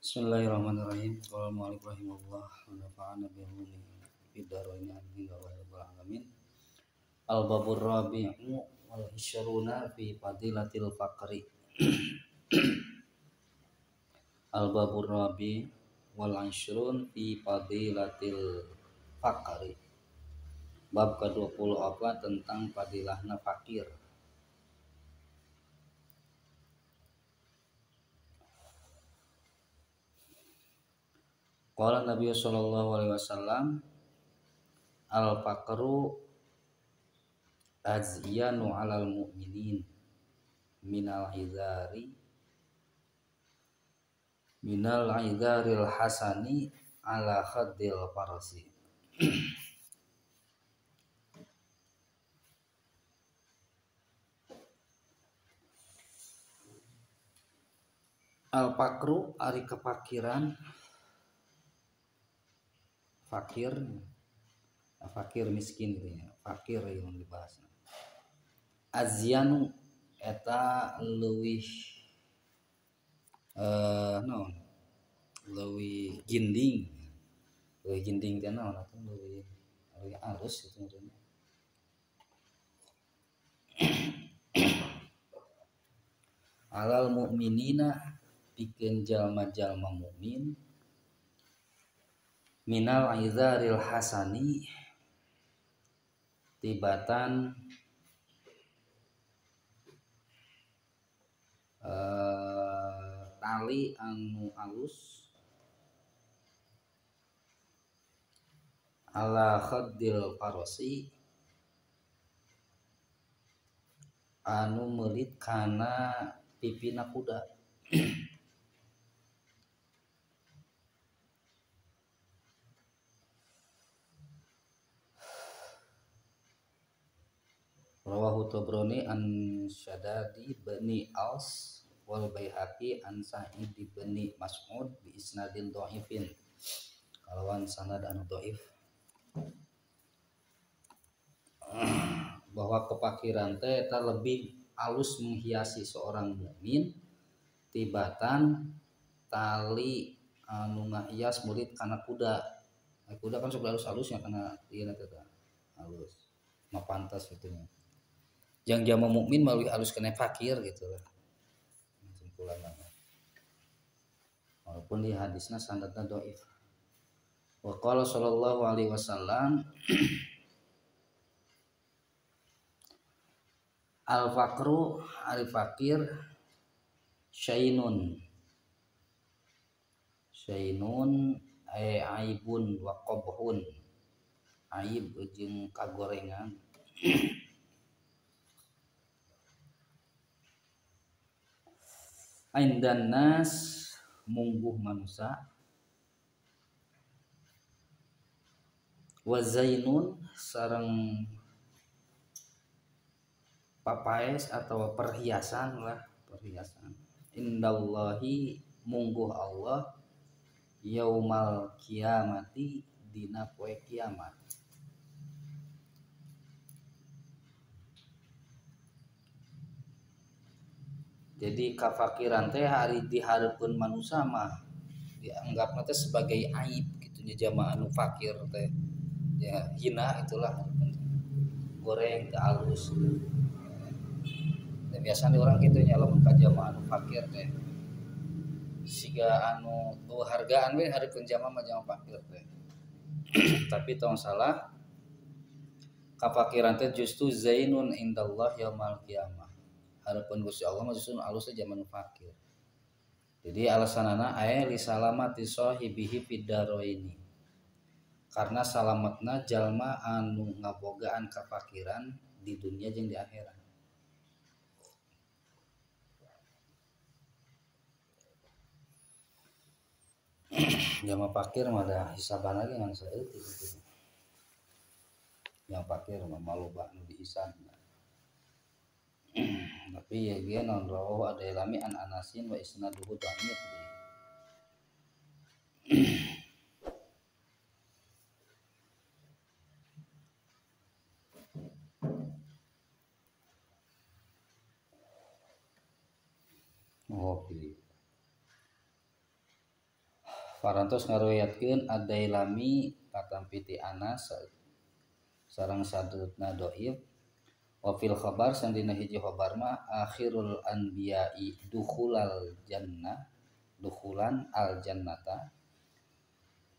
Bismillahirrahmanirrahim. Qala mu'allif rahimahullah wa nafa'ana bi ulumihi fid dharain amin ya rabbal alamin. Al-babur rabi'u wal ishruna fi fadilatil faqri. Al-babur rabi wal ishrun fi fadilatil faqri. Bab ke-24 tentang fadilahna fakir. Qala Nabi sallallahu alaihi wasallam, al-faqru azyanu 'alal mu'minin minal izaril hasani ala khaddil farasi. Al-faqru ari kefakiran, fakir, fakir miskin gitu ya, fakir yang dibahas. Azyanu eta leuwih leuwih ginding, leuwih ginding teh naon atuh, leuwih alus gitu maksudnya. Alal mukminina pikeun jalma-jalma mukmin minal izaril hasani tibatan tali anu alus ala khaddil farasi anu meulit kana pipina kuda. Rawahu Tabrani an Syadadi bani Aus wal Baihaqi an Sa'id bani Mas'ud bi isnadin dhaifin, kalawan sanad anu dhaif. Bahwa kepakiran teh eta lebih alus menghiasi seorang mukmin tibatan tali anu ngahias murid kana kuda. Nah, kuda kan sok alus-alusnya kana ieu teh alus, mah pantas gitu nya. Yang jama mukmin melalui alus kena fakir gitu lah kesimpulannya, walaupun di hadisnya sanadnya dhaif. Wa qala sallallahu alaihi wasallam, al faqru al fakir syainun, syainun ay aibun wa qabhun, aib jeung kagorengan. Indan nas mungguh manusa, wa zainun sareng papaes atau perhiasan lah, perhiasan. Indallahi mungguh Allah yaumal kiamati dina poe kiamat. Jadi kafakiran teh hari dihareupeun manusia mah dianggapna teh sebagai aib gitu nya, jamaah anu fakir teh ya hina itulah, goreng teh alus. Dan biasanya orang gitu nya lamun ka jamaah anu fakir teh siga anu hargaan we hareupeun jamaah mah jamaah fakir teh. Tapi tong salah, kafakiran teh justru zainun indallah yaumal kiamah. Harapan Gusti Allah mah justru alusna zaman fakir. Jadi alasanana aya li salamati sahibihi fid daraini. Karena salametna jalma anu ngabogaan kafakiran di dunia jeung di akhirat. Jalma fakir mah da hisaban lagi ngan saeutik gitu. Yang fakir mah maloba nu dihisab. Tapi ya ge non rawahu ad-Dailami an Anasin wa isnaduhu dhaif. Oh, Parantos ngariwayatkeun Ad-Dailami katampi ti Anas sareng sanadna dhaif. Wa fil khabar sandina hiji khabar mah akhirul anbiya'i dukhulal jannah dukhulan al jannata.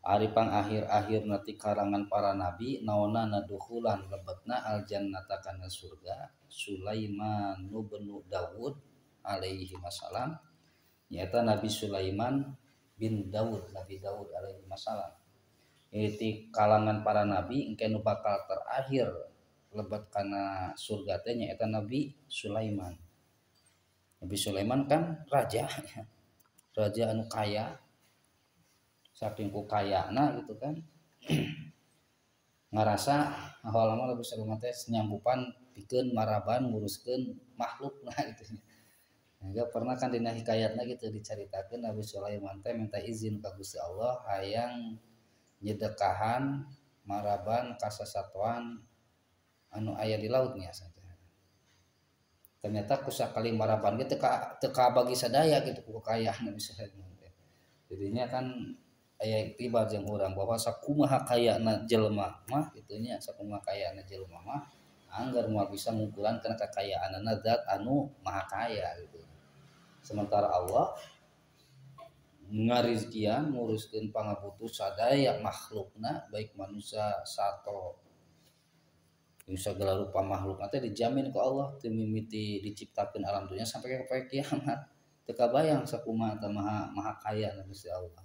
Ari pang akhir-akhirna ti karangan para nabi naonana dukhulan lebetna al jannata kana surga Sulaiman bin Daud alaihi wasallam nyaeta Nabi Sulaiman bin Daud, Nabi Daud alaihi wasallam. Ini ti kalangan para nabi engke nu bakal terakhir lebet kana surga teh nyaeta Nabi Sulaiman. Nabi Sulaiman kan raja, raja anu kaya, saking ku kayana gitu kan. Ngarasa awal mah Nabi Sulaiman teh nyanggupan pikeun maraban nguruskeun makhlukna gitu. Enggak pernah kan dina hikayatna gitu dicaritakeun Nabi Sulaiman teh minta izin ka Gusti Allah hayang nyedekahan maraban kasasatuan anu aya di laut nya saja. Ternyata ku sakali maraban ge teu kabagi sadaya gitu ku kekayaan Nabi Sulaiman teh. Jadinya kan aya iktibar jeung urang bahwa sakumaha kayana jelema mah kitu nya, sakumaha kayana jelema mah anggar moal bisa ngukuran kana kekayaanana zat anu maha kaya gitu. Sementara Allah ngarizkian nguruskeun pangabutuh sadaya makhlukna baik manusia sato segala rupa makhluk teh dijamin ku Allah teu mimiti diciptakeun alam dunya sampai ka poe kiamat. Teu kabayang sakumaha teh maha maha kaya Gusti Allah.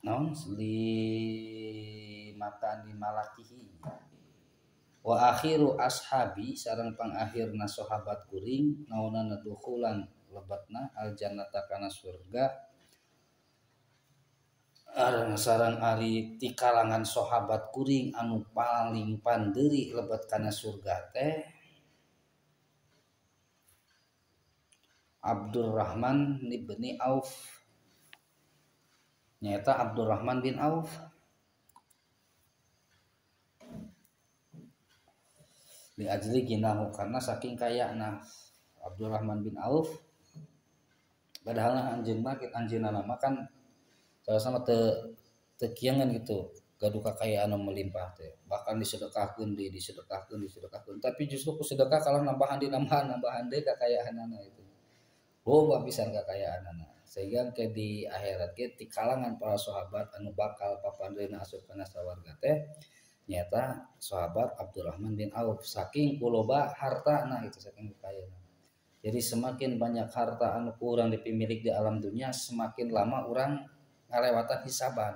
Naon li makan di malakihi wa akhiru ashabi sareng pangakhirna sahabat kuring naonana dukhulan lebatna al jannata kana surga sareng ari ti kalangan sahabat kuring anu paling pandeuri lebet kana surga teh Abdurrahman ibni Auf nyaeta Abdurrahman bin Auf. Li ajli ginahu karena saking kayana Abdurrahman bin Auf padahal anjeun mah anjeunna mah kan sama teu kiangan gitu gaduh kakayaan anu melimpah teh bahkan disedekahkeun deui disedekahkeun disedekahkeun tapi justru ku sedekah kalah nambahan di nambahan deui kakayaanana itu loba pisan kakayaanana sehingga ke di akhirat ge ti kalangan para sahabat anu bakal papandeuna asup kana sawarga teh nyata sahabat Abdurrahman bin Auf saking kuloba hartana itu saking kekayaanna. Jadi semakin banyak harta anu ku urang dipimilik di alam dunia semakin lama urang ngalewatan hisaban.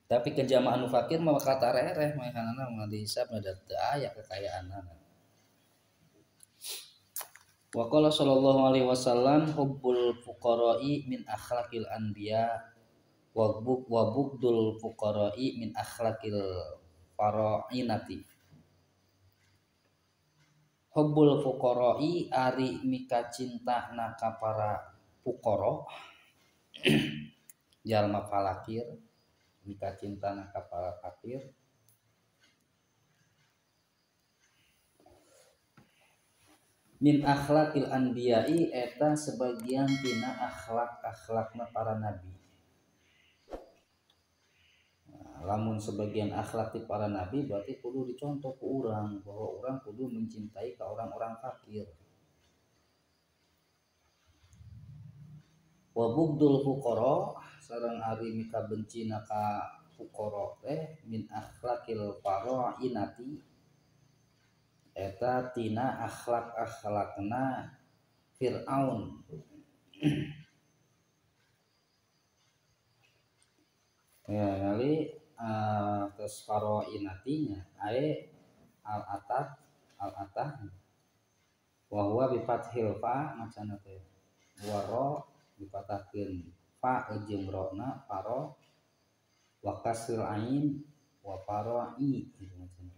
Tapi ke jamaah anu fakir mah bakal tarereh maehanana mah dihisab da teu aya kekayaanana. Wa qala sallallahu alaihi wasallam hubbul fuqara'i min akhlaqil anbiya wa bughdul fuqara'i min akhlaqil fara'inati. Hubbul fuqara'i ari mika cinta na ka para fuqara jalma falakir mika cinta na ka para fakir min akhlaqil anbiya'i eta sebagian tina akhlak-akhlakna para nabi. Nah, lamun sebagian akhlak ti para nabi berarti kudu dicontoh ku urang bahwa urang kudu mencintai ka orang-orang fakir. Wa bughdul fuqara sareng ari mika bencina ka fuqara teh min akhlaqil fara'inati eta tina akhlak-akhlakna Fir'aun. Ya kali terus fara'inatinya ae al-atah al-atah wa huwa bi fathil fa macana teh wa ra dipatahkeun fa jeung rona faro wa kasril ain wa fara'i gitu macana.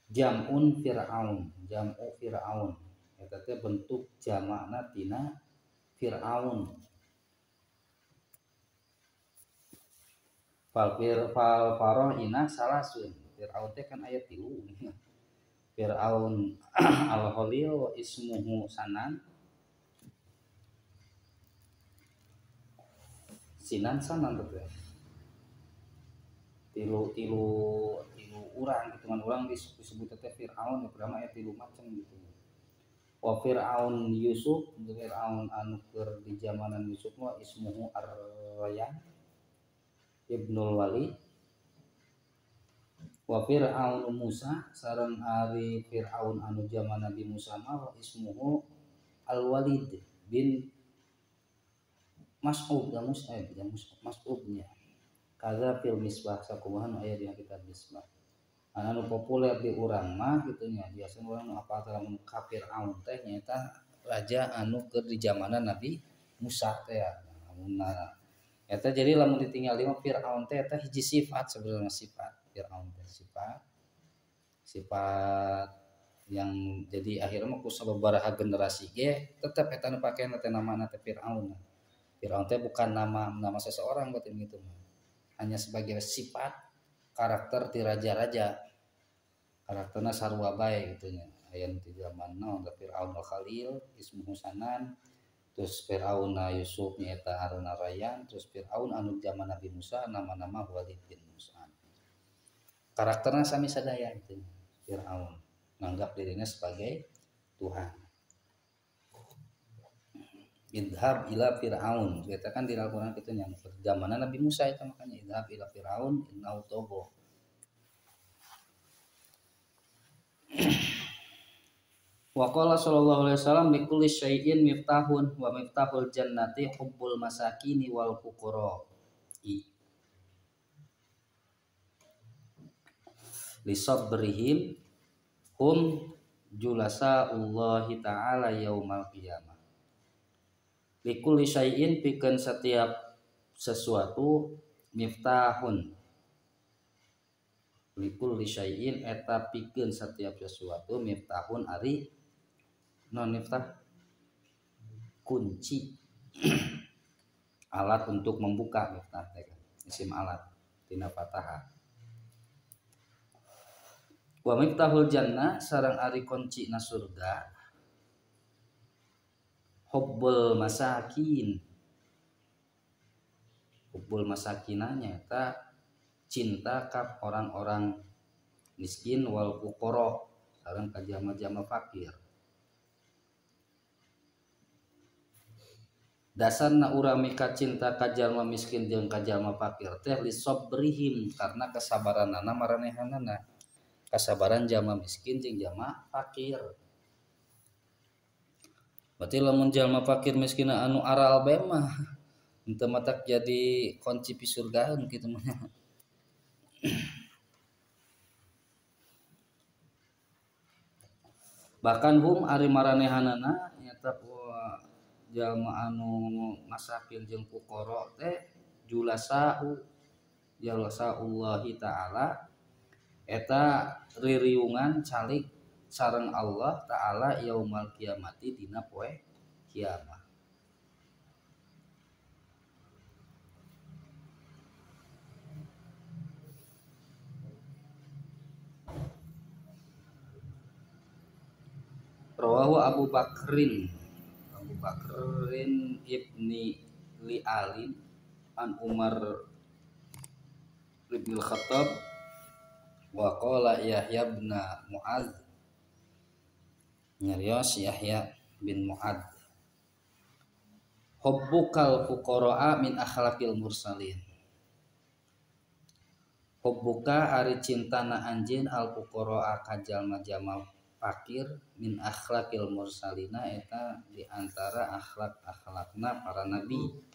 Jam'un Fir'aun, jam'u Fir'aun eta teh bentuk jamakna tina Fir'aun. Fal far fara'ina salasun. Fir'aun teh kan aya 3. Fir'aun al-Khalil wa ismuhu Sanan. Sinan Sanan teh. Tilu tilu tilu urang gitu kan, urang disebut teh Fir'aun ya pertama aya tilu macam gitu. Wa Fir'aun Yusuf, Fir'aun anu keur di zamanan Yusuf mah ismuhu Ar-Rayyan Ibnul Walid. Wa Fir'aun Musa sareng ari Fir'aun anu zaman Nabi Musa mah wa ismuhu Al-Walid bin Mas'ub, da Mus'ab, da Mas'ubnya. Kaza fil Misbah sakumaha nu aya dina kitab Misbah. Anu populer di urang mah kitu nya, biasa urang nu apal teh lamun ka Fir'aun teh nyaeta raja anu keur di zamanan Nabi Musa teh ya. Lamun eta jadi lamun ditinggal mah Fir'aun teh eta hiji sifat sebenarnya, sifat Fir'aun teh sifat sifat yang jadi akhirnya mah ku sababaraha generasi ge tetep eta nu pakena teh namana teh Fir'aun. Fir'aun teh bukan nama nama seseorang berarti gitu mah. Hanya sebagai sifat karakter ti raja-raja. Karakterna sarua bae gitu nya. Aya nu ti zaman naon teh Fir'aun al-Khalil ismuhu Sanan, terus Fir'aun Yusuf nyaeta Harun Rayyan, terus Fir'aun anu zaman Nabi Musa nama-nama Walid bin Musa. Karakterna sami sadaya gitu. Fir'aun nganggap dirinya sebagai Tuhan. Idhab ila Fir'aun, kita kan di Al-Qur'an kitu nya zaman Nabi Musa itu makanya idhab ila Fir'aun innahu tagha. Wa qala sallallahu alaihi wasallam likulli syai'in miftahun wa miftahul jannati hubbul masakini wal fuqara. Li sabrihim hum julasaullahi ta'ala yaumal qiyamah. Likulli syai'in pikeun setiap sesuatu miftahun. Likulli syai'in eta pikeun setiap sesuatu miftahun ari non miftah kunci alat untuk membuka miftah teh isim alat tina fatahah. Wa miftahul jannah sareng ari kunci na surga hubbul masakin. Hubbul masakinah nyaeta cinta ka orang-orang miskin wal fuqara sareng ka jalma-jalma fakir. Dasarna urang mika cinta ka jalma miskin jeung ka jalma fakir teh li sabrihim karena kesabaranana maranehanana. Kasabaran jalma miskin jeung jalma fakir. Berarti lamun jalma fakir miskin anu aral bae mah henteu matak jadi kunci pisurgaeun kitu mah. Bahkan hum ari maranehanana nyaeta jalma anu masakin jeung fuqara teh julasau jalasaullahi ta'ala eta ririungan calik sareng Allah ta'ala yaumal kiamati dina poe kiamat. Rawahu Abu Bakrin ibni Li'alin an Umar ibn al-Khattab wa qala Yahya bin Mu'adz nyarios Yahya bin Mu'adz hubbukal fuqara'a min akhlaqil mursalin. Hubbuka ari cintana anjeun al fuqara'a ka jalma-jalma fakir min akhlaqil mursalina eta di antara akhlak-akhlakna para nabi.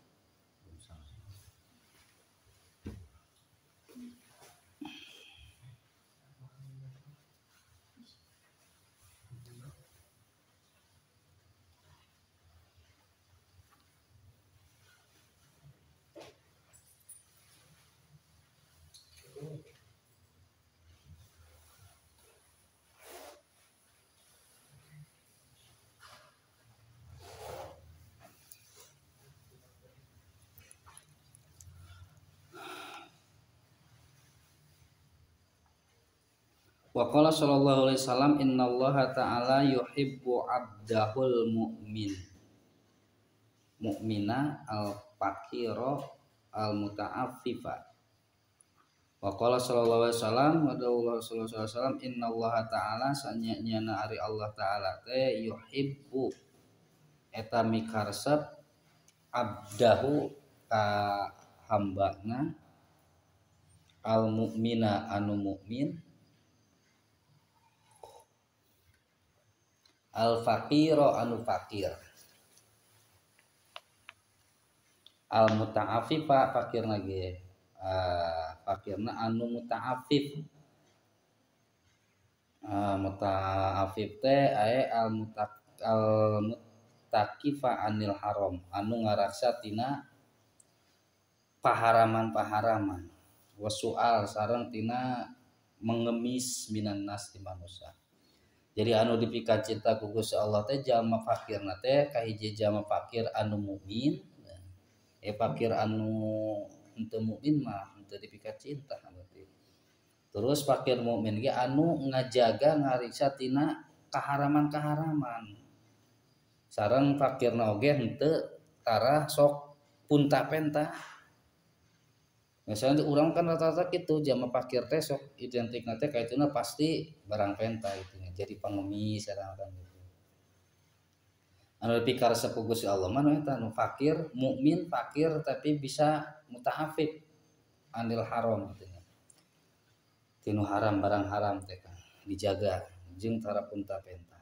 Wa qala sallallahu alaihi wasallam innallaha ta'ala yuhibbu 'abdahul mu'min mu'mina al-faqira al-muta'affifa. Wa qala sallallahu alaihi wasallam wa sallallahu alaihi wasallam innallaha ta'ala sanyana ari Allah ta'ala teh yuhibbu eta mikaresep abdahu ka hambana al mukmina anu mukmin al faqira anu fakir al muta'affifa fakirna ge fakirna anu muta'affif muta'affif teh ae al mutakifa anil haram anu ngaraksa tina paharaman-paharaman wasual sareng tina mengemis minan nas di manusia. Jadi anu dipika cinta ku Gusti Allah teh jalma fakirna teh kahiji jalma fakir anu mukmin, fakir anu henteu mukmin mah henteu dipika cinta berarti. Terus fakir mukmin ge anu ngajaga ngariksa tina kaharaman-kaharaman. Sareng fakirna oge henteu tarah sok punta-penta. Misalnya urang kan rata-rata kitu jalma fakir teh sok identikna teh kaituna pasti barang penta gitu nya jadi pengemis sareng kan gitu. Anu dipikaresep ku Gusti Allah mah nu eta nu fakir mukmin fakir tapi bisa muta'affif anil haram gitu nya. Tinu haram barang haram teh kan dijaga jeung tara punta-penta.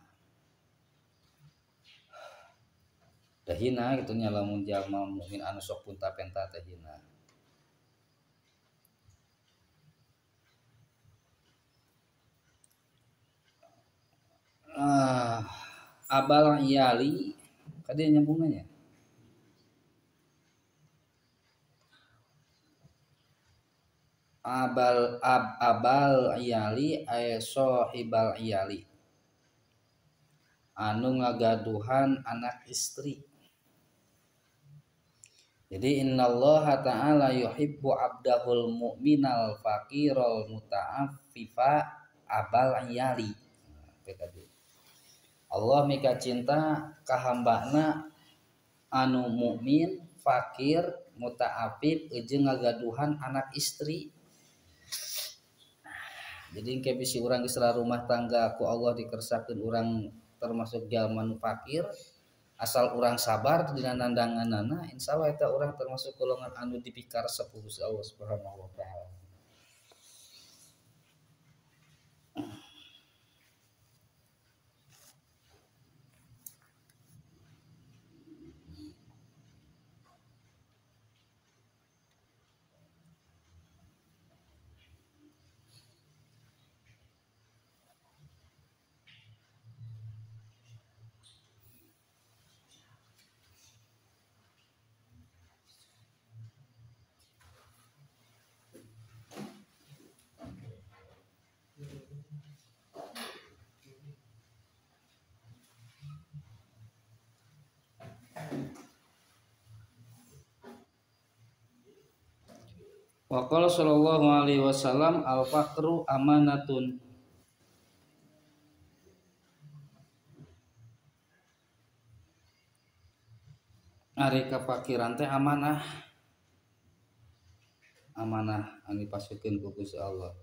Teh hina kitu nya lamun jalma mukmin anu sok punta-penta teh hina. Abal iyali kade nyambungannya abal abal iyali ay sohibal iyali anu ngagaduhan anak istri. Jadi innallaha ta'ala yuhibbu abdahul mu'minal faqirul muta'affifa abal iyali. Allah mika cinta ka hambana anu mukmin fakir muta'afif jeung ngagaduhan anak istri. Jadi engke bisi urang geus rumah tangga ku Allah dikersakeun urang termasuk jalma nu fakir asal urang sabar dina nandanganana insyaallah eta urang termasuk golongan anu dipikaresep ku Gusti Allah Subhanahu wa taala. Wa qala sallallahu alaihi wasallam al faqru amanatun. Ari kafakiran teh amanah. Amanah anu dipasikeun ku Gusti Allah.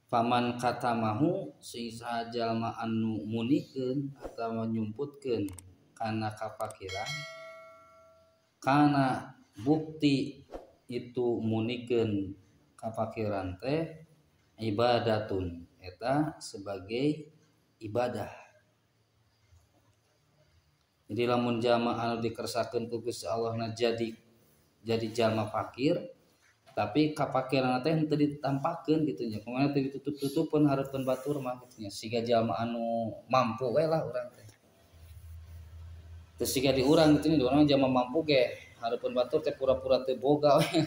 Faman katamahu sing saha jalma anu munikeun atawa nyumputkeun kana kafakiran kana bukti itu munikeun kafakiran teh ibadatun eta sebagai ibadah. Jadi lamun jalma anu dikersakeun ku Gusti Allah na jadi jalma fakir tapi kafakiran teh henteu ditampakeun kitu nya kumaha teh ditutup-tutupun hareupeun batur mah kitu nya siga jalma anu mampu we lah urang teh. Teu siga di urang kitu nya urang jalma mampu ge hareupeun batur teh pura-pura teu boga we.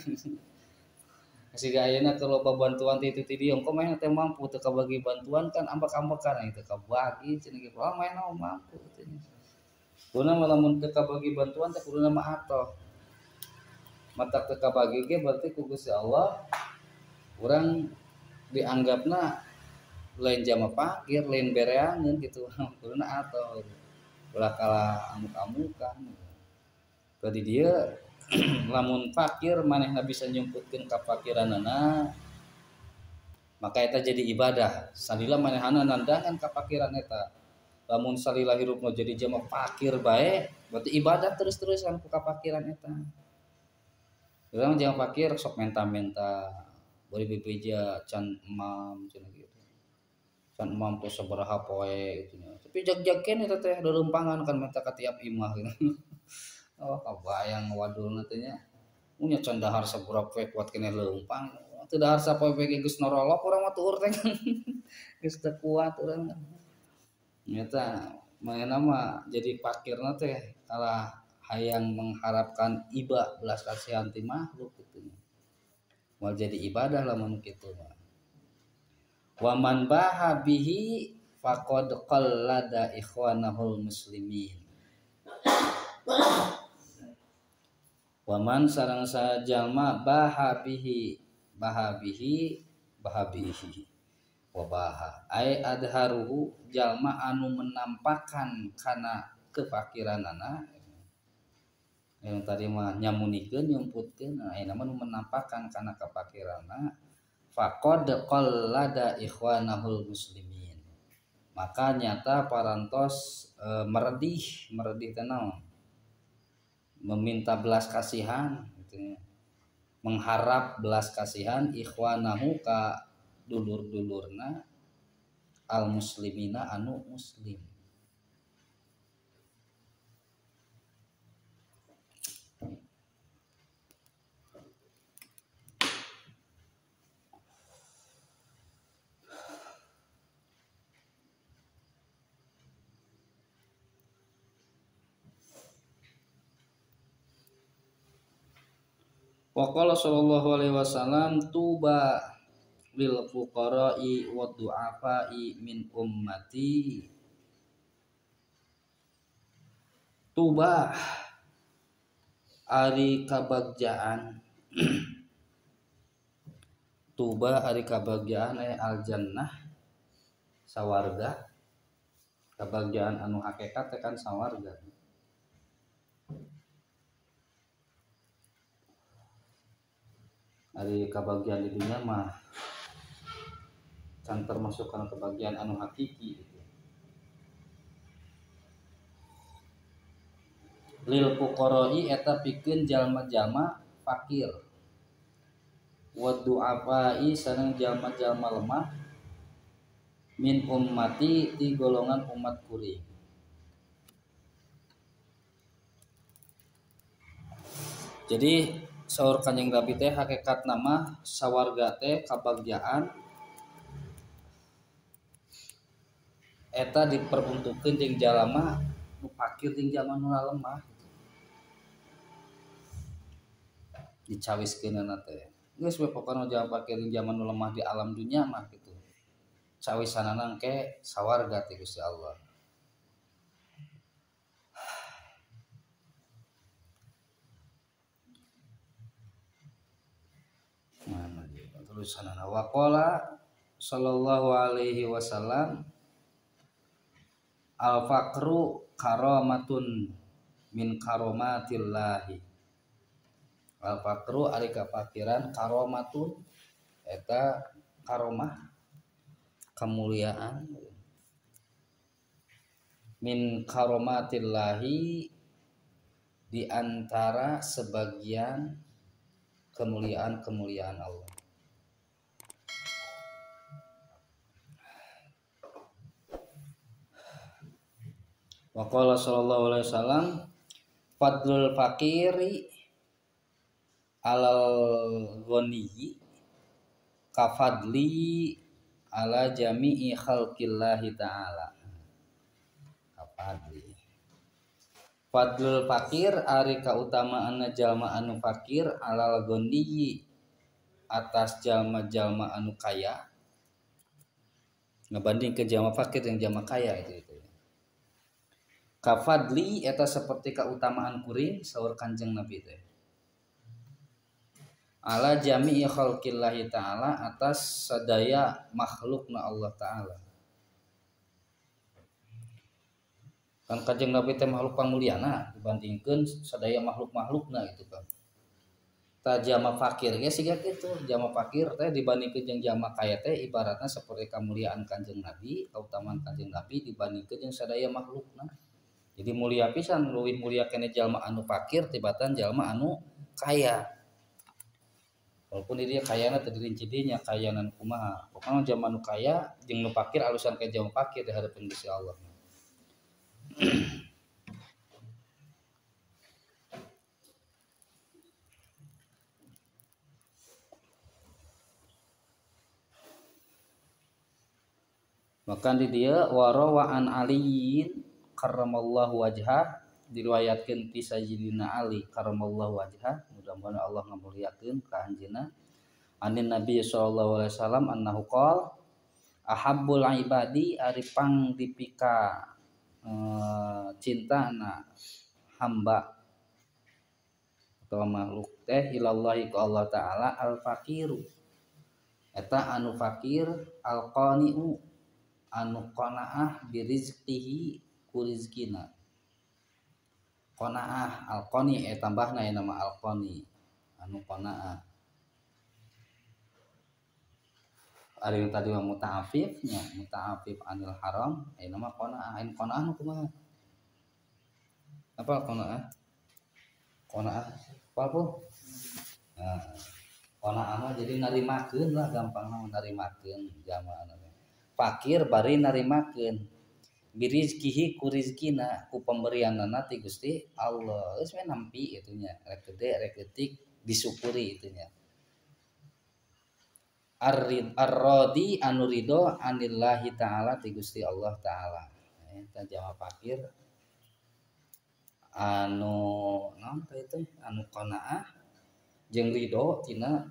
Siga ayeuna keur loba bantuan ti itu ti dieu engko mah teh mampu teu kabagi bantuan kan ambek-ambekan teu kabagi cenah ge oh mah mampu kitu nya. Kuduna mah lamun teu kabagi bantuan teh kuduna mah atoh. Mata teu kabagi ge berarti ku Gusti Allah urang dianggapna Lain jalma fakir, lain bereangeun gitu. Kuduna atoh. Ulah kalah amuk-amukan. Tadi dia lamun fakir manehna bisa nyumputkeun kafakiranana maka eta jadi ibadah. Salila manehna nandangan kafakiran eta. Lamun salila hirupna jadi jalma fakir bae, berarti ibadah terus-terusan ku kafakiran eta. Urang jalma fakir sok menta-menta, bari bebeja can emam cenah gitu. Can emam teh sabaraha poe gitu nya. Tapi jag-jag keneh eta teh leuleumpangan kan menta ka tiap imah gitu. Oh kabayang wadulna teh nya. Nya can dahar sabaraha poe kuat keneh leumpang. Teu dahar sapoe ge geus norolok urang mah tuur teh. Geus teu kuat urang. Nyata manehna mah jadi fakirna teh kalah hayang mengharapkan iba belas kasihan ti makhluk kitu. Moal jadi ibadah lamun kitu mah. Wa man baha bihi faqad qallada ikhwanahul muslimin. Wa man sareng sajalma baha bihi baha bihi baha bihi wa baha ai adharuhu jalma anu menampakkan kana kefakiranana. Yang tadi mah nyamunikeun nyumputkeun, nah ayeuna mah nu menampakkan kana kefakiranana faqad qallada ikhwanahul muslimin. Maka nyata parantos meredih, meredih teh naon? Meminta belas kasihan gitu ya. Mengharap belas kasihan ikhwanahu ka dulur-dulurna al muslimina anu muslim. Wa qala sallallahu alaihi wasallam tuba lil fuqara'i wad du'afa'i min ummati. Tuba ari kabagjaan. Tuba ari kabagjaan aya al jannah sawarga. Kabagjaan anu hakikat teh kan sawarga. Ari kabagjaan di dunia mah can termasuk kana kebahagiaan anu hakiki gitu. Lil fuqara'i eta pikeun jalma-jalma fakir. Wa du'afa'i sareng jalma-jalma lemah min ummati ti golongan umat kuring. Jadi saur Kanjeng Nabi teh hakikat nama sawarga teh kabagjaan eta diperuntukkeun jeung jalma nu fakir jeung jalma nu lemah gitu. Dicawiskeunana teh geus we pokona jalma fakir jeung jalma nu lemah di alam dunya mah gitu. Cawisanana engke sawarga teh Gusti Allah. Mana tulisanana waqala sallallahu alaihi wasallam al faqru karamatun min karomatillahi. Al faqru ari kafakiran karomatun eta karomah kemuliaan min karomatillahi di antara sebagian kemuliaan-kemuliaan Allah. Wa qala sallallahu alaihi wasallam fadlul fakiri alal ghaniyyi kafadli ala jami'i khalqillahi ta'ala. Kafadli fadlul fakir ari kautamaanna jalma anu fakir alal ghaniyyi atas jalma-jalma anu kaya. Ngabandingkeun jalma fakir jeung jalma kaya itu. Kafadli eta seperti kautamaan kuring saur Kanjeng Nabi teh. Ala jami'i khalqillahi ta'ala atas sadaya makhlukna Allah ta'ala. Kan Kanjeng Nabi teh makhluk pamuliana dibandingkeun sadaya makhluk-makhlukna gitu kan. Tah jama fakir ge siga kitu, jama fakir teh dibandingkeun jeung jama kaya teh ibaratna seperti kamuliaan Kanjeng Nabi, kautamaan Kanjeng Nabi dibandingkeun jeung sadaya makhlukna. Jadi mulia pisan, leuwih mulia keneh jalma anu fakir tibatan jalma anu kaya. Walaupun dia kayana teu dirinci dinya kayana nu kumaha. Pokona jalma nu kaya jeung nu fakir alusan ka jalma fakir di hareupeun Gusti Allah. Bahkan di dia warawa an aliyin karramallahu wajhah diriwayatkeun ti Sayyidina Ali karramallahu wajhah, mudah-mudahan Allah ngamuliakeun ka anjeunna. Anin Nabi sallallahu alaihi wasallam annahu qala ahabbul ibadi ari pang dipika cintana hamba atau makhluk teh ilallahi ka Allah taala al faqiru eta anu fakir al qani'u anu qanaah birizqihi ku rizkina. Qanaah al qani tambahna ya nama al qani anu qanaah. Ari tadi mah muta'afifnya, muta'afif anil haram, nama qanaah. Ain qanaah nu kumaha? Apa qanaah? Qanaah apa po? Nah, qanaah mah jadi narimakeun lah, gampangna narimakeun jamaah. Fakir bari narimakeun birizkihi ku rizkina ku pemberianana ti Gusti Allah. Geus we nampi itu nya, rek gede rek leutik disyukuri itu nya. Ar-radi anu ridho anillahi ta'ala ti Gusti Allah ta'ala. Eta jama fakir anu naon teh itu anu qanaah jeung ridho tina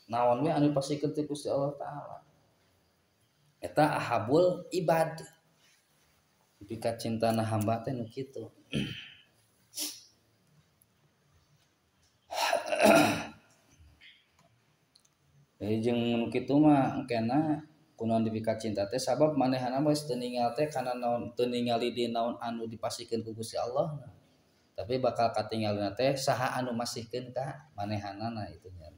naon we anu pasikeun ti Gusti Allah ta'ala. Eta ahabul ibad. Dipika cintana hamba teh nu kitu. Jadi jeung nu kitu mah engkena kunaon dipika cinta teh sabab manehna mah geus teu ningal teh kana naon teu ningali di naon anu dipasikeun ku Gusti Allah. Tapi bakal katingalina teh saha anu masihkeun ka manehanana itu nya.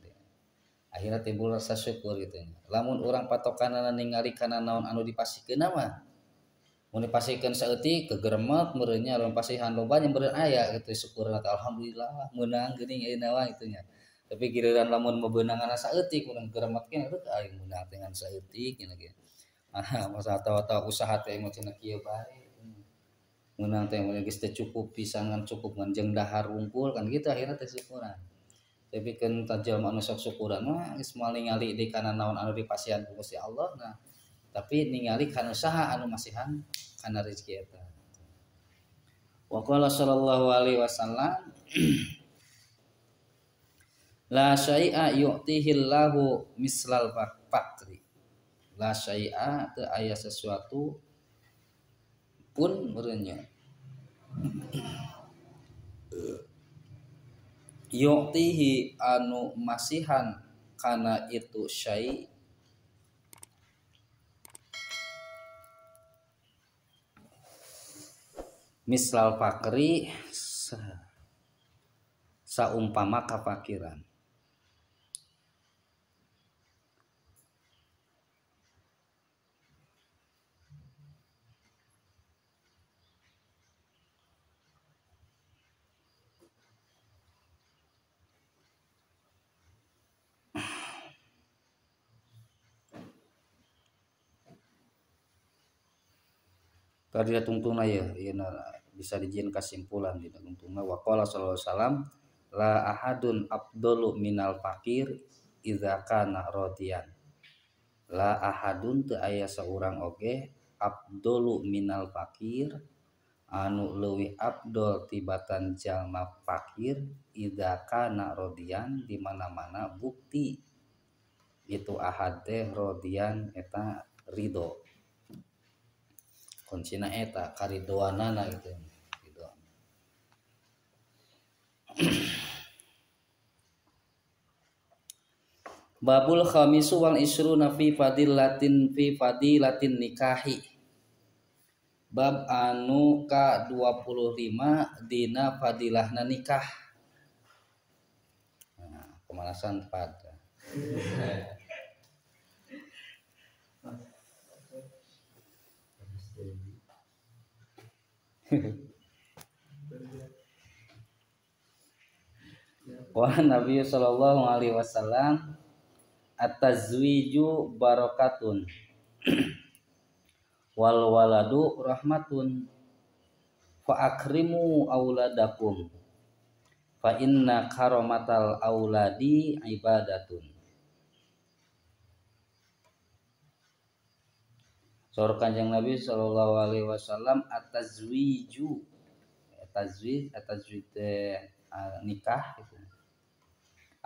Akhirnya timbul rasa syukur gitu nya. Lamun urang patokanana ningali kana naon anu dipasikeun mah mun dipasikeun saeutik kegeremet meureun nya, lamun pasihan loba nya meureun aya gitu syukurna teh alhamdulillah meunang geuning ayeuna mah gitu nya. Tapi giliran lamun mebeunangan saeutik mun geremet ke rek aing meunang teh ngan saeutik nya ge. Ah masa atawa usaha teh mah cenah kieu bae. Meunang teh mun geus teu cukup pisan ngan cukup ngan jeung dahar wungkul kan gitu akhirna teh syukuran. Tapi kan jalma anu sok syukuran mah geus moal ningali di kana naon anu dipasihan ku Gusti Allah nah. Tapi ningali kana saha anu masihan kana rezeki eta. Wa qala sallallahu alaihi wasallam la syai'a yu'tihillahu mislal faqri. La syai'a teu aya sesuatu pun meureunnya. Yu'tihi anu masihan kana itu syai' mislal faqri saumpama kafakiran. Tadi tungtungna ya, ieu bisa dijieun kasimpulan dina tungtungna wa qala sallallahu alaihi wasallam la ahadun afdalu minal fakir idza kana radiyan. La ahadun teu aya saurang oge afdalu minal fakir anu leuwih afdol tibatan jalma fakir idza kana radiyan di mana-mana bukti itu ahad teh radiyan eta ridho. Kuncina eta karidoanana gitu. Gitu. Babul khamisu wal isruna fi fadilatin nikahi. Bab anu ka 25 dina fadilahna nikah. Nah, pemanasan pada. Wa Nabi sallallahu alaihi wasallam at-tazwiju barakatun wal waladu rahmatun fa akrimu auladakum fa inna karamatal auladi ibadatun. Saur Kanjeng Nabi sallallahu alaihi wasallam at-tazwiju, tazwij teh nikah gitu.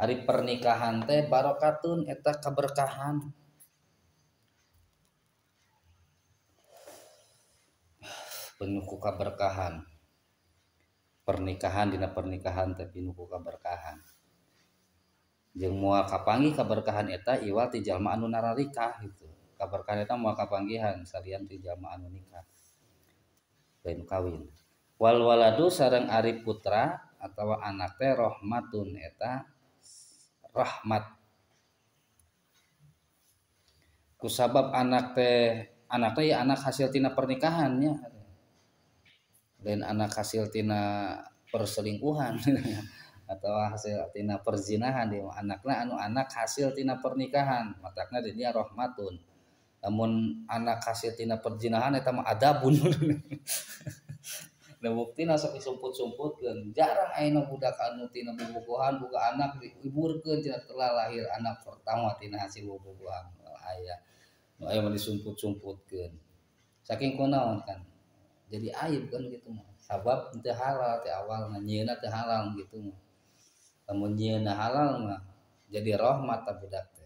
Ari pernikahan teh barokatun eta kaberkahan. Penuh ku kaberkahan. Pernikahan dina pernikahan teh pinuh ku kaberkahan. Jeung moal kapanggih kaberkahan eta iwal ti jalma anu nararikah gitu. Kaberkahan eta moal kapanggihan salian ti jalma anu nikah. Lain kawin. Wal waladu sareng ari putra atawa anak teh rahmatun eta rahmat. Kusabab anak teh ya anak hasil tina pernikahannya, lain anak hasil tina perselingkuhan atau hasil tina perzinahan. Dia anakna anu anak hasil tina pernikahan, matakna di dia rahmatun. Namun anak hasil tina perzinahan eta mah adabun. Nah buktina sok disumput-sumputkeun, jarang ayeuna budak anu tina bobogohan boga anak diiburkeun tina telah lahir anak pertama tina hasil bobogohan aya. Nu aya mah disumput-sumputkeun. Saking kunaon kan jadi aib kan gitu mah. Sabab teu halal teh awalna nyieunna teu halal gitu mah. Lamun nyieunna halal mah jadi rahmat ta budak teh.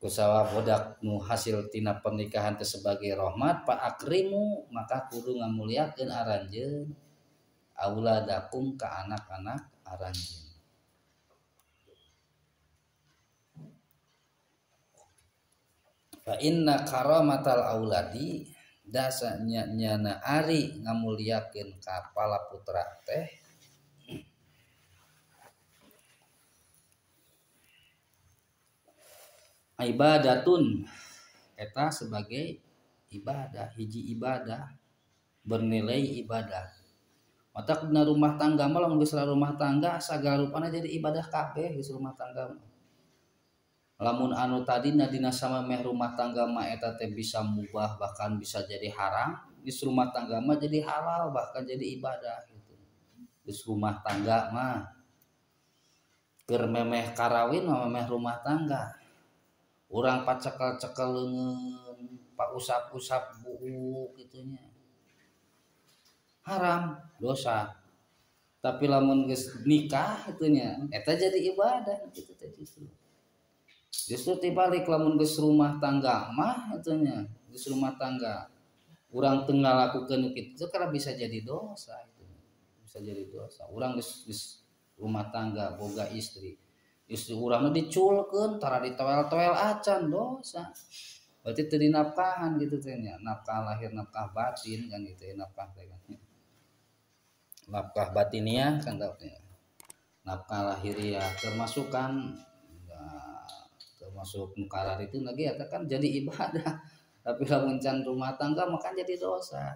Kusawab budak nu hasil tina pernikahan teh sebagai rahmat, fa akrimu maka kudu ngamuliakeun aranjeun auladakum ka anak-anak aranjeun. Fa inna karamatal auladi dasa nyana ari ngamuliakeun ka pala putra teh ibadatun eta sebagai ibadah, hiji ibadah bernilai ibadah. Matak dina rumah tangga mah lamun geus rumah tangga sagala rupana jadi ibadah kabeh geus rumah tangga mah. Lamun anu tadina dina samemeh rumah tangga mah eta teh bisa mubah bahkan bisa jadi haram, geus rumah tangga mah jadi halal bahkan jadi ibadah gitu. Geus rumah tangga mah keur memeh karawin mah memeh rumah tangga. Urang pacekel-cekel leungeun, pausap-usap buuk gitunya. Haram, dosa. Tapi lamun geus nikah itunya, eta jadi ibadah gitu teh justru. Justru tibalik lamun geus rumah tangga mah itunya, geus rumah tangga urang teu ngalakukeun kitu karena bisa jadi dosa itu. Bisa jadi dosa. Urang geus rumah tangga boga istri. Istri urang nu diculkeun tara ditoel-toel acan dosa. Berarti teu dinafkahan gitu teh nya. Nafkah lahir nafkah batin kan gitu ya, nafkah teh kan. Nafkah batiniah kan teh. Nafkah lahiriah termasuk kan termasuk mukarar itu lagi eta kan jadi ibadah. Tapi lamun can rumah tangga mah kan jadi dosa.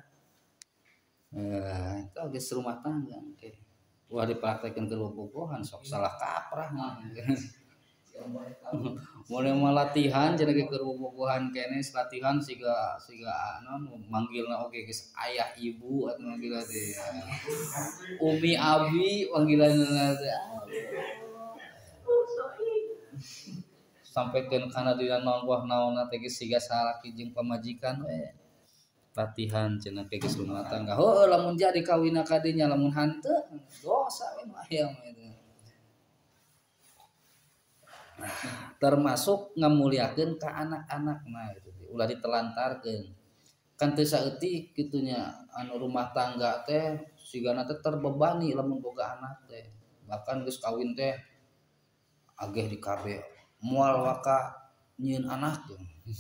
Itu geus rumah tangga oke. Wah dipraktekin ke bobogohan sok salah kaprah mah. Mulai mah latihan cenah ge keur bobogohan keneh latihan siga naon manggilna oge geus ayah ibu atuh manggilna teh. Umi abi panggilanna teh. Sampaikan kana dina naon wah naonna teh geus siga salaki jeung pamajikan we. Latihan cenah ke geus rumah tangga. Heueuh lamun jadi kawinna ka dinya lamun hanteu dosa we mah aya mah itu. Termasuk ngamuliakeun ka anak-anakna gitu. Ulah ditelantarkeun. Kan teu saeutik kitu nya anu rumah tangga teh sigana teh terbebani lamun boga anak teh. Bahkan geus kawin teh ageh di kabeh Moal waka nyieun anak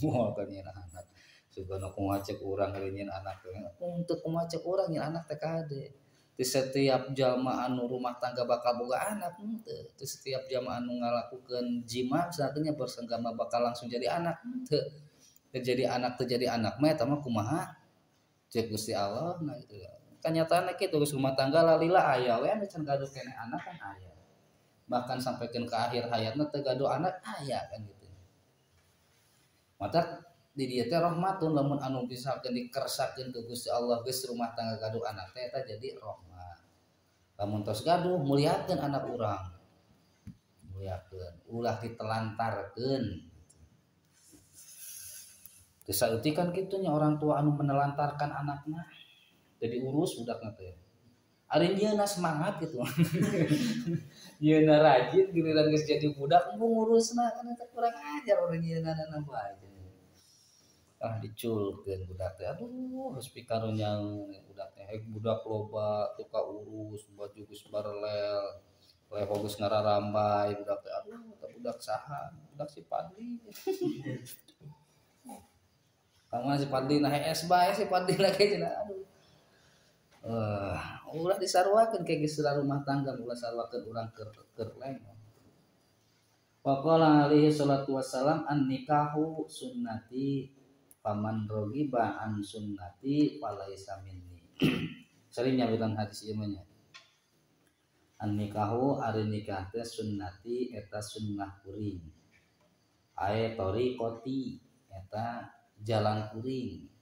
moal ka nyieun anak. Sugana kumaha cek urang ari nyieun anak teh. Untuk kumaha cek urang nyieun anak teh kade. Di setiap jalma anu rumah tangga bakal boga anak henteu. Di setiap jalma anu ngalakukeun jima misalnya bersenggama bakal langsung jadi anak henteu. Jadi anak teu jadi anak mah eta mah kumaha cek Gusti Allah nah gitu. Kanyataanna kitu geus rumah tangga lalila aya we anu can gaduh keneh anak kan aya. Bahkan sampaikan ke akhir hayatna teu gaduh anak aya kan gitu. Mata di dieu teh rahmatun lamun anu misalkeun dikersakeun ku Gusti Allah geus rumah tangga gaduh anak teh eta jadi rahmat. Lamun tos gaduh muliakeun anak urang. Muliakeun, ulah ditelantarkeun. Teu saeutik kan kitu nya orang tua anu menelantarkan anakna. Jadi urus budakna teh. Ari nyieunna semangat gitu. Nyieunna rajin giliran geus jadi budak embung ngurusna kan eta kurang ajar urang nyieunna bae. Ah diculkeun budak teh aduh geus pikarunya budak teh hek budak loba teu kaurus baju geus barelel leho geus ngararambai budak teh aduh teh budak saha budak si Padli. Kamu si Padli nah hees bae si Padli lagi cenah aduh. Ulah disaruakeun ke geus rumah tangga ulah saruakeun urang keur leng. Waqala alaihi salatu wassalam an nikahu sunnati faman rogiba an sunnati falaisa minni. Sering nyabitan hadis ieu mah nya. An nikahu ari nikah teh sunnati eta sunnah kuring. Ae tariqati eta jalan kuring.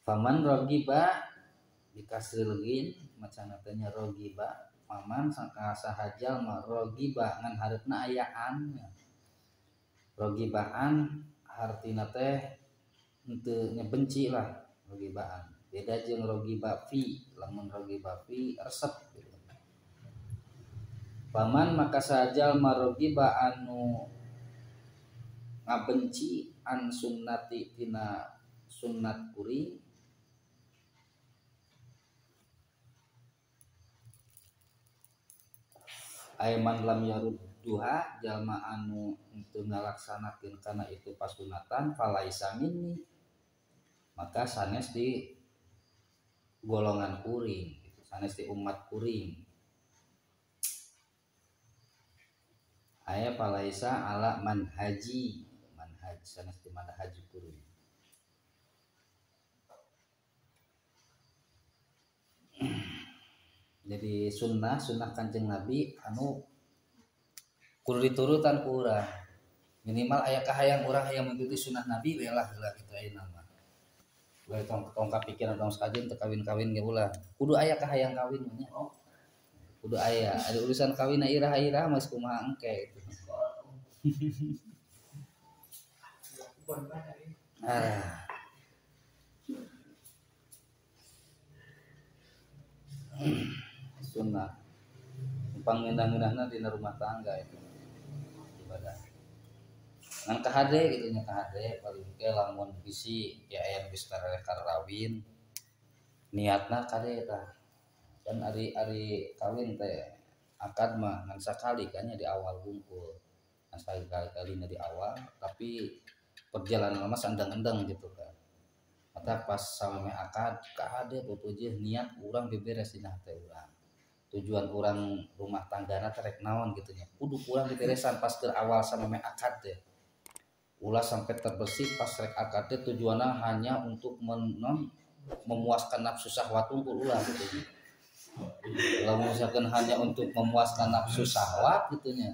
Faman rogiba dikasih legin macana teh nya rogiba faman sangka sahajal mah rogiba ngan hareupna ayaan. Rogibaan hartina teh henteu nya benci lah rogibaan. Beda jeung rogiba fi, lamun rogiba fi resep gitu. Faman maka sahajal mah rogiba anu ngabenci an sunnati tina sunnat kuring aiman lam yarudduha jalma anu henteu ngalaksanakeun kana itu pasunatan falaisa minni maka sanes di golongan kuring gitu, sanes di umat kuring aya falaisa ala manhaji manhaj sanes di manhaj kuring. Jadi sunnah Kanjeng Nabi anu kudu diturutan ku urang. Minimal aya kahayang urang hayang mengikuti sunnah Nabi we lah heula kitu ayeuna mah. Ulah tong kapikiran tong sakajeun teu kawin-kawin ge ulah. Kudu aya kahayang kawin nya. Kudu aya, ada urusan kawin iraha-iraha mah kumaha engke gitu. Ah. Sunnah pangeunah-ngeunahna dina rumah tangga itu ibadah ngan kahade gitu nya kahade paling ke lamun bisi ya aya geus karawin niatna kade tah kan ari kawin teh akad mah ngan sakali kan nya di awal hungkul ngan sakali-kalina di awal tapi perjalanan mah sandang-endang gitu kan mata pas sameme akad kahade pupujeun niat urang beberes dina hate urang tujuan urang rumah tanggana teh rek naon gitu nya kudu urang diberesan pas keur awal sameme akad teh ulah sampai terbersih pas rek akad teh tujuanna hanya untuk memuaskan nafsu syahwat unggul ulah gitu nya lamun misalkan hanya untuk memuaskan nafsu syahwat gitu nya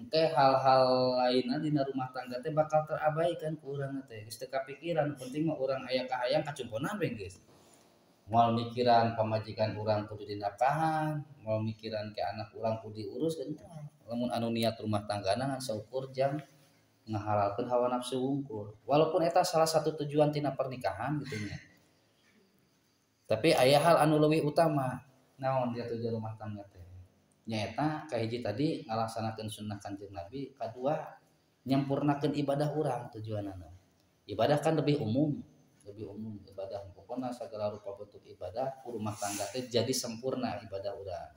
engke hal-hal lainna dina rumah tangga teh bakal terabaikan ku urang teh geus teu kapikiran penting mah urang aya kahayang kacumponan we geus moal mikiran pamajikan urang kudu dinafkahan moal mikiran ke anak urang kudu diurus kan lamun anu niat rumah tanggana ngan saukur jang ngahalalkeun hawa nafsu wungkul walaupun eta salah satu tujuan tina pernikahan gitu nya tapi aya hal anu leuwih utama naon dia tujuan rumah tangga teh nyaeta kahiji tadi ngalaksanakeun sunnah Kanjeng Nabi kadua nyampurnakeun ibadah urang tujuanana ibadah kan lebih umum ibadah pokona segala rupa bentuk ibadah rumah tangga teh jadi sempurna ibadah urang.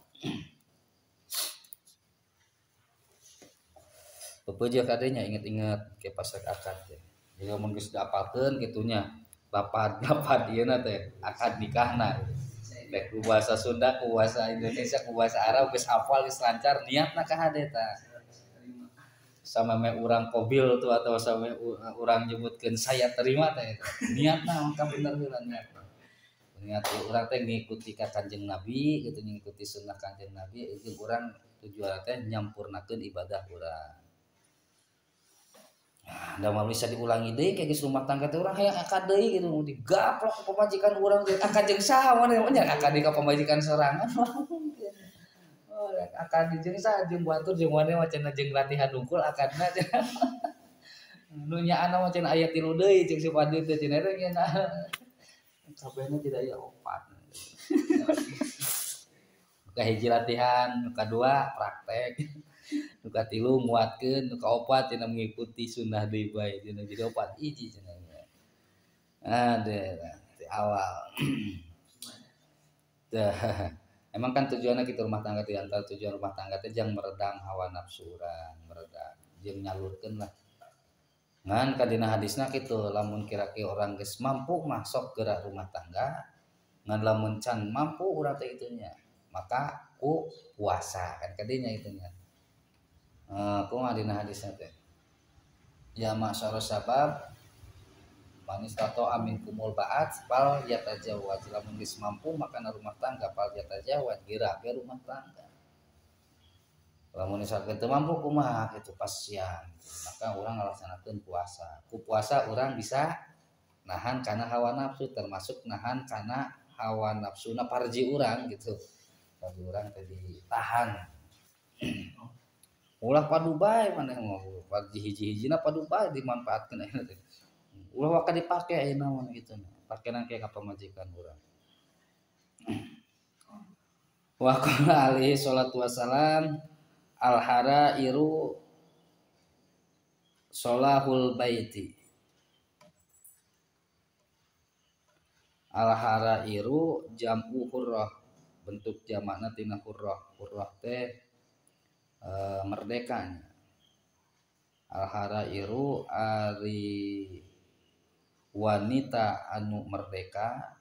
Pepeujeuh kadenya inget-inget ke pas akad teh. Jadi mun geus diapalkeun kitu nya lapad-lapad ieu na teh akad nikahna. Rek ku bahasa Sunda, ku bahasa Indonesia, ku bahasa Arab geus hafal geus lancar niatna ka hade tah. Sameme urang qobil tuh atau sameme urang nyebutkeun saya terima teh eta. Niatna mangka bener heula niatna. Niat urang teh ngikuti ka Kanjeng Nabi gitu, ngikuti sunnah Kanjeng Nabi jeung urang tujuan teh nyampurnakeun ibadah urang. Nah, da mah bisa diulangi deui kayak geus rumah tangga teh urang hayang akad deui gitu digaplok ku pamajikan urang teh akad jeung saha maneh nya akad deui ka pamajikan sorangan. Oh, akad jeung saha jeung batur jeung maneh mah cenah jeung latihan hungkul akadna. Nu nyaana mah cenah aya 3 deui jeung si Fadil teh cenah teh nya. Kabehna tidak aya 4. Ka hiji latihan, nu kadua praktek. Nu katilu nguatkeun, nu kaopat cenah mengikuti sunnah deui bae cenah jadi 4 hiji cenah. Ade di awal. Tah, emang kan tujuanna kitu rumah tangga teh antara tujuan rumah tangga teh jang meredam hawa nafsu urang, meredam jeung nyalurkeun lah. Ngan kadina hadisna kitu lamun kira-kira orang geus mampu mah sok gerak rumah tangga, ngan lamun can mampu urang teh itunya, maka ku puasa kan kadinya itunya. Kumaha dina hadisna teh? Ya ma'syara syabab man istata'a minkumul ba'at fal yatajawwaj, lamun geus mampu maka rumah tangga fal yatajawwaj geura ge rumah tangga. Lamun misalkan teu mampu kumaha kitu pasian, maka urang ngalaksanakeun puasa. Ku puasa urang bisa nahan kana hawa nafsu, termasuk nahan kana hawa nafsuna parji urang gitu. Parji urang teh ditahan. Ulah padu bae maneh mah parji hiji-hijina padu bae dimanfaatkeun ayeuna teh. Ulah waka dipake ayeuna mah kitu. Pake nang ka pamajikan urang. Wa qala alaihi salatu wassalam al harairu solahul baiti. Al harairu jam'u hurrah, bentuk jamakna tina hurrah. Hurrah teh merdekanya. Al harairu ari wanita anu merdeka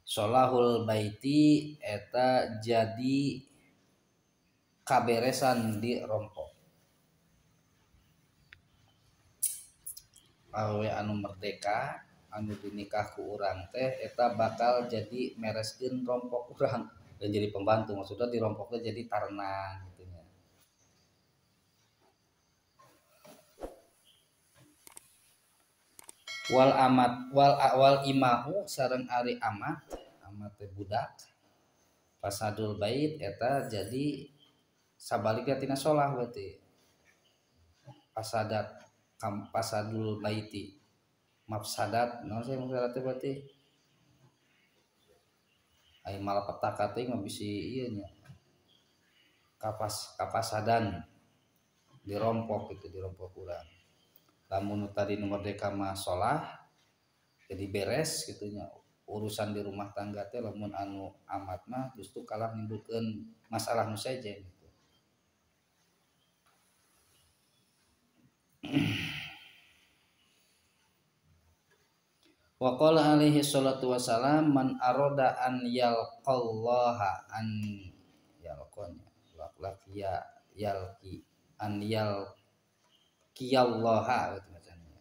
solahul baiti eta jadi kaberesan di rompok. Awe anu merdeka anu dinikah ku urang teh eta bakal jadi mereskeun rompok urang dan jadi pembantu, maksudnya di rompoknya jadi tarnang gitu nya. Wal amat wal awal imahu sareng ari amat, amat teh budak fasadul bait eta jadi sabalikna tina solah berarti fasadat kam fasadul baiti mafsadat naon sih mafsadat teh berarti ai malapetaka teh mah bisi ieu nya kapasadan dirompok gitu, dirompok urang. Lamun tadi nu merdeka mah solah jadi beres gitu nya urusan di rumah tangga teh, lamun anu amat mah justru kalah nimbulkeun masalah nu sejen gitu. Wa qala alaihi salatu wassalam man aroda an yalqallaha an yalqonya lak ya yalqi an yalqiyallaha gitu macamnya.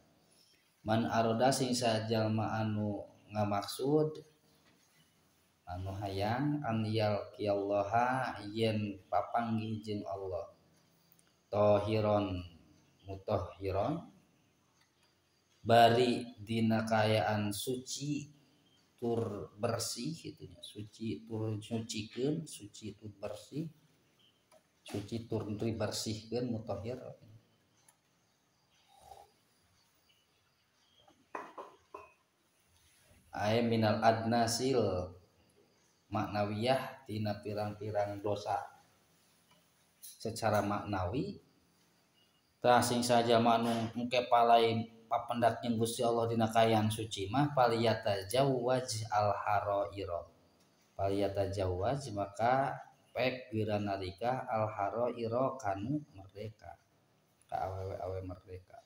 Man aroda sing sajalma anu ngamaksud anu hayang an yalqiyallaha yen papanggih jeung Allah tahiron mutahhiron bari dina kaayaan suci tur bersih gitu nya, suci tur sucikeun, suci tur bersih, suci tur dibersihkeun mutahhir. Ay minal adnasil maknawiyah tina pirang-pirang dosa secara maknawi. Tah sing saja manu engke palai papendak jeung Gusti Allah dina kaayaan suci mah paliyata jawaj al haraira. Falyatajawwaz maka pek geura narikah al haraira kanu merdeka ka awewe-awe merdeka.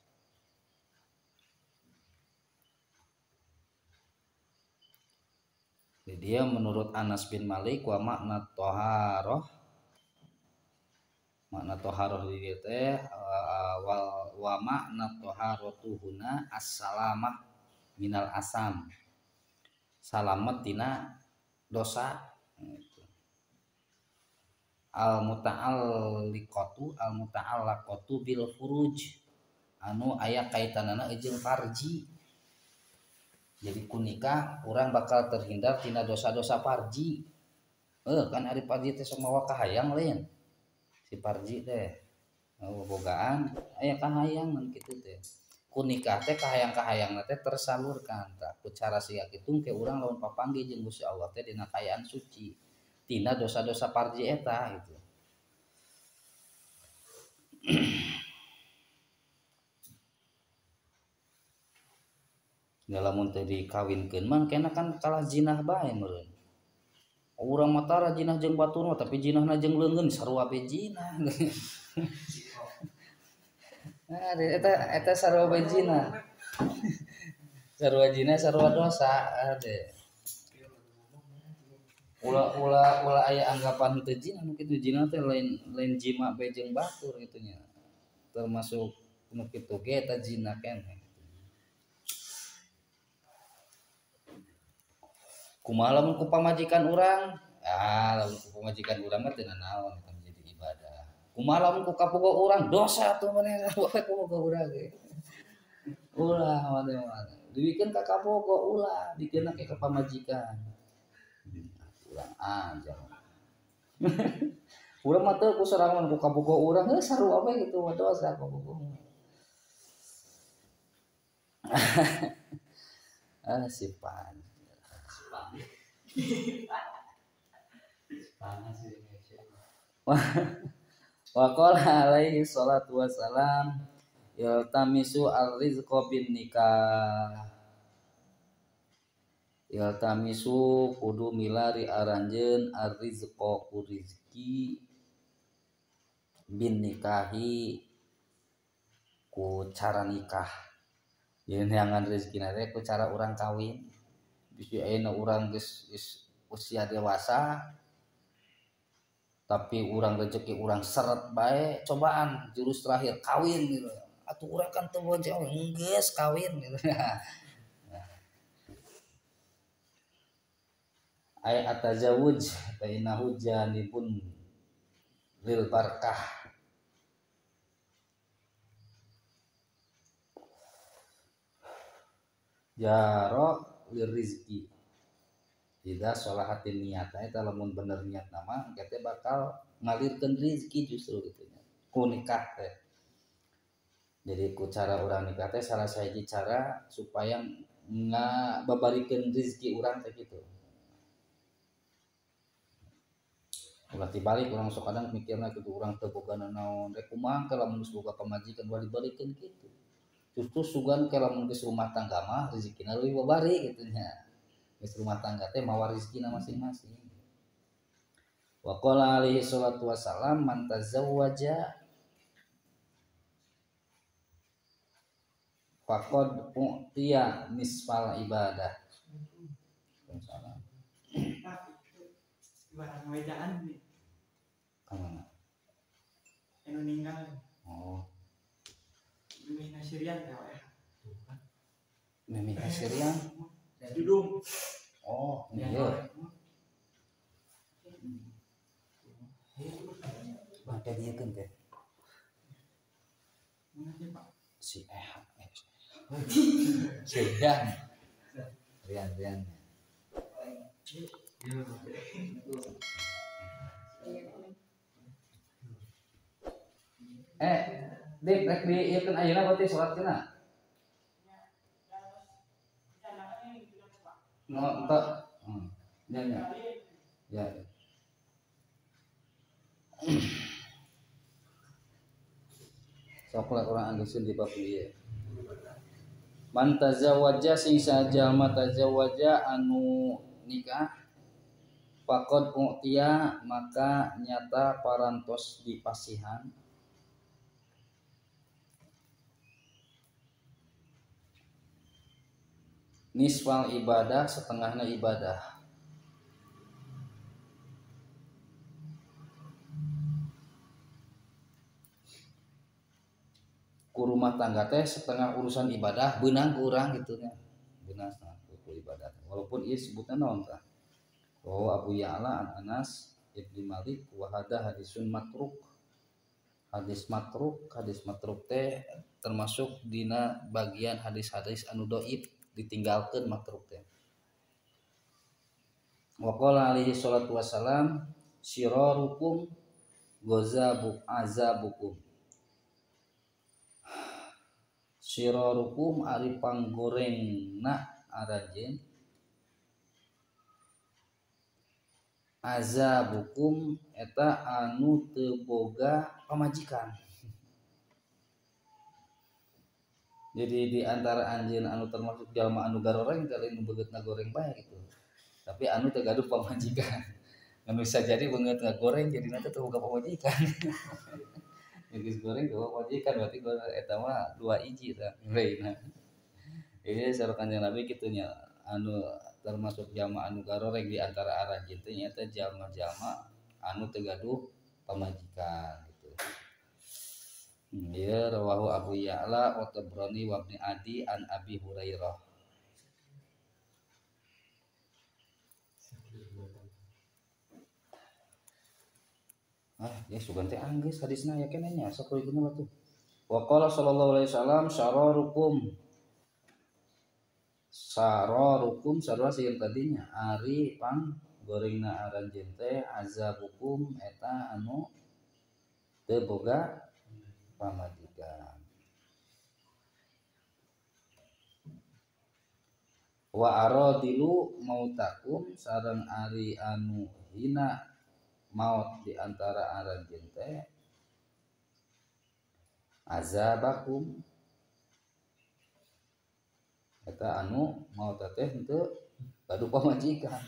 Jadi dia menurut Anas bin Malik wa makna toharoh, makna toharoh di dieu teh wa makna toharotu huna as-salamah minal asam, salamet tina dosa. Al muta'alliqatu al muta'allaqatu bil furuj anu aya kaitanana jeung farji. Jadi ku nikah urang bakal terhindar tina dosa-dosa farji. Kan ari farji teh sok mawa kahayang lain. Si farji teh bogaan aya kahayang mun kitu teh. Ku nikah teh kahayang-kahayangna teh tersalurkan tah. Ku cara sia kitu ke urang lamun papanggih jeung Gusti Allah teh dina kaayaan suci tina dosa-dosa farji eta gitu. Lamun teh dikawinkeun mah kena kan kalah jinah bae meureun. Urang mah tara jinah jeung batur mah tapi jinahna jeung leungeun sarua be jinah. Nah, eta sarua be jinah. Sarua jinah sarua dosa ade. Ulah aya anggapan teu jinah nu kitu jinah teh lain jima be jeung batur kitu nya. Termasuk nu kitu ge eta jinah keneh. Kumaha lamun ku pamajikan urang? Ah, lamun ku pamajikan urang mah teu nanaon eta menjadi ibadah. Kumaha lamun ku kapogo urang? Dosa atuh maneh kapogo urang ge. Ulah maneh mah. Dibikin ka kapogo ulah, dikeuna ke pamajikan. Urang aja. Urang mah teu ku sorangan ku kapogo urang heuh sarua we kitu mah dosa kapogo. Ah, si pan. Wa qala alaihi salatu wassalam yaltamisu ar-rizqa bin nikah. Yaltamisu kudu milari aranjeun ar-rizqa ku rizki bin nikahi ku cara nikah. Jadi neangan rezekina teh ku cara urang kawin. Bisi ayeuna urang geus usia dewasa tapi urang rezeki urang seret bae, cobaan jurus terakhir kawin gitu. Atuh urang kan teu boga geus kawin gitu. Ay atazawuj fa innahu janibun lil barkah. Jaro rizki tidak sholahatin niat eta lamun bener niat nama engke teh bakal ngalirkeun rizki justru gitu nya ku nikah teh. Jadi ku cara urang nikah teh salah sahiji cara supaya ngababarikeun rizki urang teh kitu. Ulah tibalik urang sok kadang mikirna kitu urang teu boga nanaon rek kumaha ke lamun geus boga pamajikan ulah dibalikeun kitu. Justru sugan ke lamun geus rumah tangga mah rezekina leuwih babari kitu nya. Geus rumah tangga teh mawa rezekina masing-masing. Wa qala alaihi salatu wassalam man tazawwaja faqad u'tiya nisfal ibadah. Salam. Barang wedaan nih. Ka mana? Anu ninggal. Oh. Mimih Nasirian teh we. Mimih Nasirian? Dudung. Oh, iya. Bangke dieukeun teh. Si si Rian. Rian. Dik, rek diieukeun ayeuna berarti salat kena. No, entok. Ya, ya. Ya. Sok lah urang anggeuskeun di bab ieu. Man tazawwaja sing sajalma tazawwaja anu nikah Faqad u'tiya maka nyata parantos dipasihan nisfal ibadah setengahna ibadah. Ku rumah tangga teh setengah urusan ibadah beunang ku urang kitu nya. Beunang setengah ku ibadah. Walaupun ieu sebutna naon tah? Oh Abu Ya'la an Anas ibni Malik wa hada hadisun matruk. Hadis matruk teh termasuk dina bagian hadis-hadis anu dhaif ditinggalkeun matruk teh. Wa qala alaihi salatu wassalam syirarukum ghazabu azabukum. Syirarukum ari panggorengna aranjeun azabukum eta anu teu boga pamajikan. Jadi di antara anjeun anu termasuk jalma anu garoreng teh lain nu beungeutna goreng bae gitu. Tapi anu teu gaduh pamajikan. Anu bisa jadi beungeutna goreng jadina teh teu boga pamajikan. Geus goreng teu boga pamajikan berarti eta mah dua hiji tah lainna. Jadi saur Kanjeng Nabi kitu nya anu termasuk jalma anu garoreng di antara aranjeun teh nyaeta jalma-jalma anu teu gaduh pamajikan gitu. Ya rawahu Abu Ya'la wa Tabrani wa Ibnu Adi an Abi Hurairah. Ah, ya sugan teh anggeus hadisna ya keneh nya sok ieu mah tuh. Wa qala sallallahu alaihi wasallam syararukum sararukum sarua sieun tadinya ari pang gorengna aranjeun teh azabukum eta anu teu boga pamajikan. Wa aradilu mautakum sareng ari anu hina maut di antara aranjeun teh azabakum eta anu maut teh henteu gaduh pamajikan.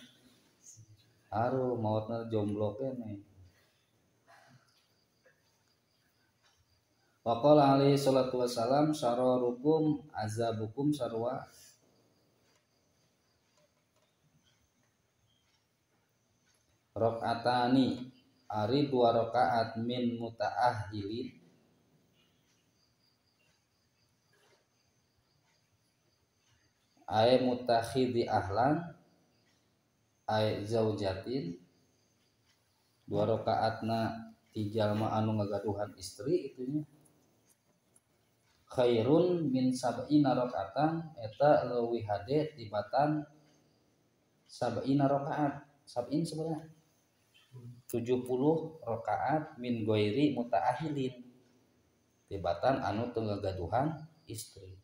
Aruh mautna jomblo keneh. Wa qala alaihi salatu wassalam syararukum azabukum sarwa rakaatani ari dua rakaat min mutaahhilin ay mutakhidhi ahlan ay zaujatin dua rakaatna ti jalma anu ngagaduhan istri itunya khairun min sab'ina rakaatan eta leuwih hade tibatan sab'ina rakaat sab'in sebenarnya 70 rakaat min ghairi mutaahilin tibatan anu teu ngagaduhan istri.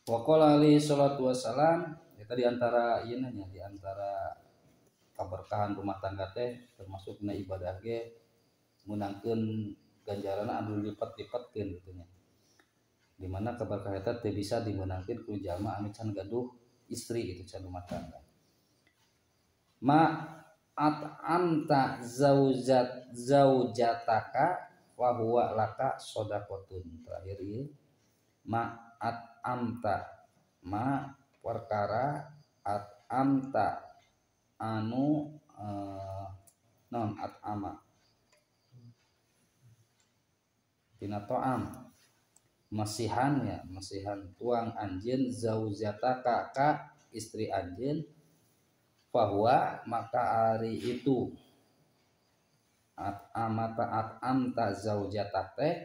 Wa qala alaihi salatu wassalam eta di antara ieu nya di antara kaberkahan rumah tangga teh termasuk na ibadah ge meunangkeun ganjaranna anu dilipat-lipatkeun kitu nya. Di mana keberkahan eta teu bisa dimeunangkeun ku jalma anu can gaduh istri gitu can rumah tangga. Ma at'amta zaujat zaujataka wa huwa laka shadaqatun. Terakhir ieu ma at'amta ma perkara at'amta anu non at'ama tina to'am masihan ya masihan tuang anjeun zaujataka ka istri anjeun bahwa maka ari itu at'amata at'amta zaujata teh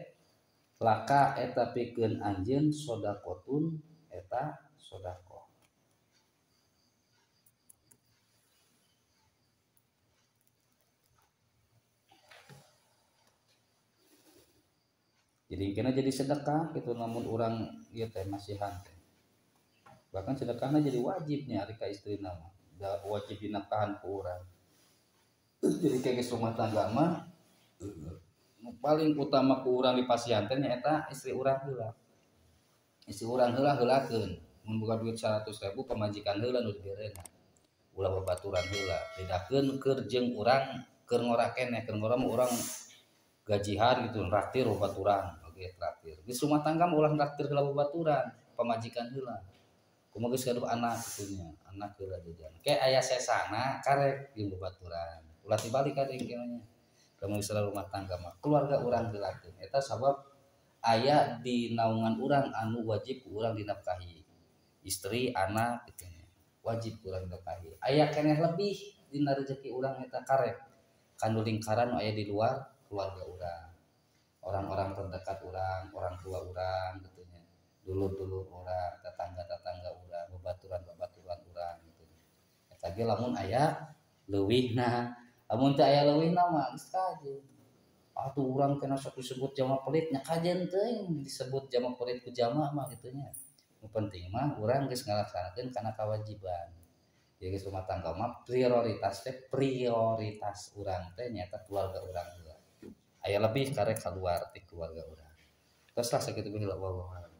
laka eta pikeun anjeun sedekahun eta sedekah. Jadi kena jadi sedekah gitu namun urang ieu teh masihan teh. Bahkan sedekahna jadi wajibnya ari ka istrina mah. Da wajib dinafkahan ku urang. Jadi kayak geus rumah tangga mah paling utama ku urang di pasihan teh nyaeta istri urang heula. Istri urang heula heulakeun. Mun boga duit 100.000 pamajikan heula nu dibereuna. Ulah babaturan heula, bedakeun keur jeung urang keur ngora keneh, keur ngora mah urang gajihan gitu traktir babaturan, oge traktir. Geus rumah tangga mah ulah traktir heula babaturan, pamajikan heula. Kumaha geus gaduh anak kitu nya, anak heula jajan. Ke aya sesana karek jeung babaturan. Ulah tibalik kadeng nya. Lamun geus rumah tangga mah keluarga urang heulakeun. Eta sabab aya di naungan urang anu wajib ku urang dinafkahi. Istri, anak kitu nya. Wajib ku urang dinafkahi. Aya keneh lebih dina rezeki urang eta karek kanu lingkaran nu aya di luar keluarga urang. Orang-orang terdekat urang, orang tua urang kitu nya. Dulur-dulur urang, tetangga-tetangga urang, babaturan-babaturan urang kitu nya. Eta ge lamun aya leuwihna, lamun teu aya leuwihna mah geus kajeun. Atuh urang kena sok disebut jama pelit nya kajeun teuing disebut jama pelit ku jama mah kitu nya. Nu penting mah urang geus ngalaksanakeun kana kewajiban. Jadi geus rumah tangga mah prioritas teh prioritas urang teh nyaeta keluarga urang heula. Aya lebih karek kaluar ti keluarga urang. Terus lah sakitu bae heula wallahu a'lam.